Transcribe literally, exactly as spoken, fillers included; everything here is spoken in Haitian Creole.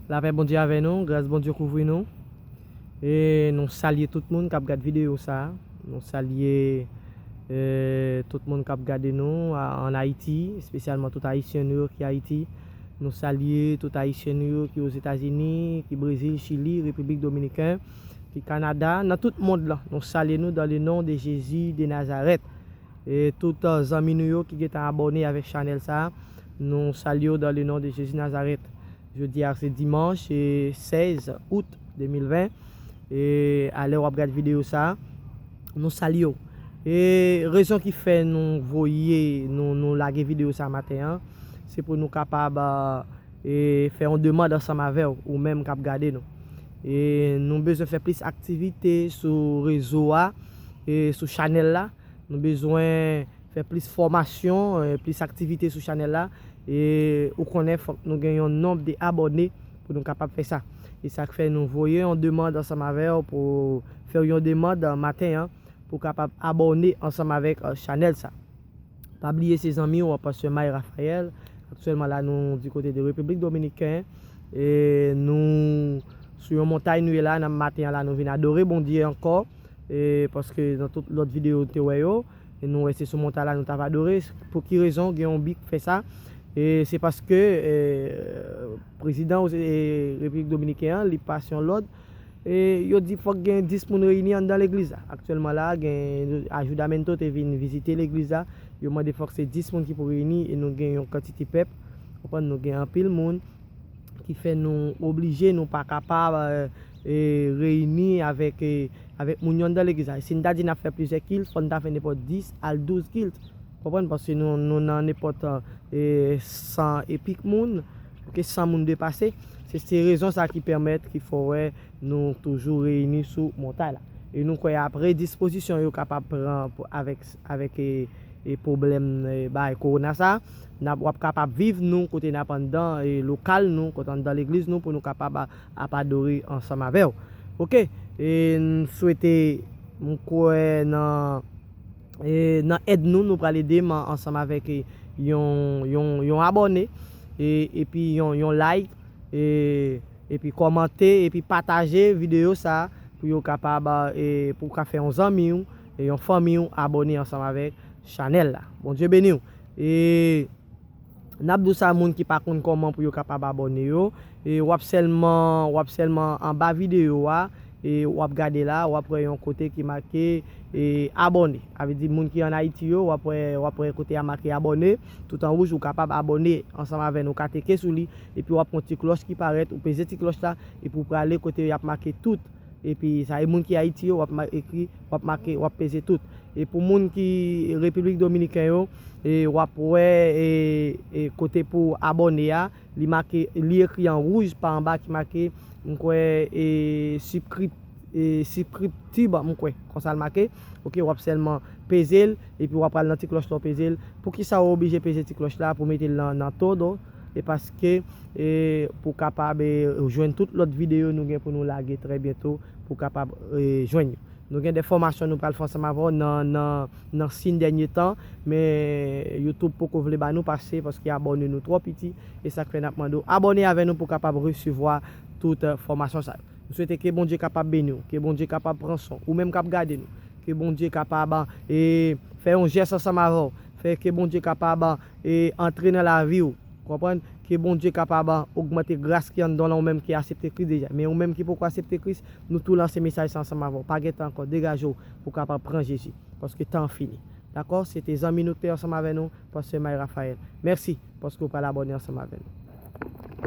Lapè Bondye avè nou, gras Bondye kouvri nou. E nou salye tout moun k ap gad videyo sa a. Nou salye, e, tout moun k ap gade nou a, ann Ayiti, espesyalman tout Ayisyen nou yo ki Ayiti. Nou salye tout Ayisyen nou yo ki Ozetazini, ki Brezil, Chili, Repiblik Dominiken, ki Kanada, nan tout mond lan. Nou salye nou dans le nom de Jésus de Nazareth. E tout, e, zanmi nou yo ki gentan abòne avèk chanèl sa a, nou salye yo dans le nom de Jésus Nazareth. Jodi a se dimanch, e, sèz out de mil ven. E alè w ap gad videyo sa a, nou salye w. E rezon ki fè nou voye, nou, nou lage videyo sa a maten an, se pou nou kapab, e, fè yon demann ansanm avè w, ou menm k ap gade nou. E nou bezwen fè plis aktivite sou rezo a, e sou chanèl la. Nou bezwen fè plis fòmasyon, e, plis aktivite sou chanèl la. E ou konnen, fòk nou gen yon nonb de abòne pou nou kapab fè sa. E sa k fè nou voye yon demann ansanm avè w pou fè w yon demann maten an pou kapab abòne ansanm avèk, e, chanèl sa. Pa bliye se zanmi w, Pastè May Raphaël. Aktyèlman la, nou di kote de Repiblik Dominiken. E nou sou yon montay nou ye la, nan maten an la, nou vin adore Bondye ankò. E paske nan tout lòt videyo nou te wè yo, e nou wè se sou montay la nou t ap adore. Pou ki rezon gen yon bi k fè sa? E se paske, e, prezidan, e, Repiblik Dominiken an, li pase yon lòd. E yo di fòk gen dis moun reyini anndan legliz la. Aktyèlman la, gen ajudamento te vin vizite legliz la. Yo mande fòk se dis moun ki pou reyini e nou gen yon kantite pèp. Konprann, nou gen anpil moun ki fè nou oblije, nou pa kapab, e, e, reyini avèk, e, avèk moun yo anndan legliz la. Si n ta di n ap fè plizyè kilt, fò n ta fè nenpòt dis al douz kilt. Konprann, paske nou, nou nan nenpòt, e, san epik moun, oke, san moun depase. Se, se rezon sa ki pèmèt, ki fè w wè nou toujou reyini sou montay la. E nou kwè apre dispozisyon yo kapab pran pou, avèk, avèk, e, e pwoblèm, e, bagay kowona sa, n ap, w ap kapab viv nou kote n ap anndan, e, lokal nou, kote anndan legliz nou, pou nou kapab a-, ap adore ansanm avè w. Oke, e n swete, m kwè nan, e, nan èd nou, nou pral ede m ansanm avèk, e, yon, yon, yon abòne, e, epi yon, yon like, e, epi kòmante, epi pataje videyo sa a pou yo kapab, e, pou w ka fè yon zanmi w, e, yon fanmi w abòne ansanm avèk chanèl la. Bondye beni w. E n ap di w sa, moun ki pa konn kòman pou yo kapab abòne yo, e w ap sèlman, w ap sèlman anba videyo a, e w ap gade la, w ap wè yon kote ki make, e, abòne. Sa vle di moun ki ann Ayiti yo, w ap wè, w ap wè kote a make abòne, tout an wouj, ou kapab abòne ansanm avè nou, ou ka teke sou li, epi w ap wè yon ti klòch ki parèt, ou peze ti klòch la, epi w prale kote y ap make tout. Epi sa e moun ki Ayiti yo, w ap ma-, ekri, w ap make, w ap peze tout. E pou moun ki Repiblik Dominiken yo, e w ap wè, e, e kote pou abòne a, li make, li ekri an wouj pa anba ki make, m kwè, e, subscribe, e, subscribe, m kwè, konsa l make. Oke, w ap sèlman peze l, epi w ap pral nan ti klòch la, w peze l. Poukisa w oblije peze ti klòch la pou mete l nan, nan todo? E paske, e, pou kapab, e, jwenn tout lòt videyo nou gen pou nou lage trè byento, pou kapab, e, jwenn yo. Nou gen de fòmasyon nou pral fè ansanm avè w nan, nan, nan sin dènye tan, men YouTube poko vle ba nou pase paske abòne nou twò piti, e sa k fè n ap mande w abòne avè nou pou kapab resevwa tout, e, fòmasyon sa yo. M swete ke Bondye kapab beni w, ke Bondye kapab pran swen w, ou menm k ap gade nou, ke Bondye kapab, e, fè yon jès ansanm avè w, fè ke Bondye kapab, e, antre nan lavi w, konprann, ke Bondye kapab ogmante gras ki anndan w lan, ou menm ki aksepte Kris deja. Men ou menm ki poko aksepte Kris, nou tou lanse mesaj sa ansanm avè w. Pa gen tan ankò, degaje w pou w kapab pran Jezi, paske tan an fini. Dakò? Se te zanmi nou k te ansanm avè nou, Pastè May Raphaël. Mèsi paske w pral abòne ansanm avè nou.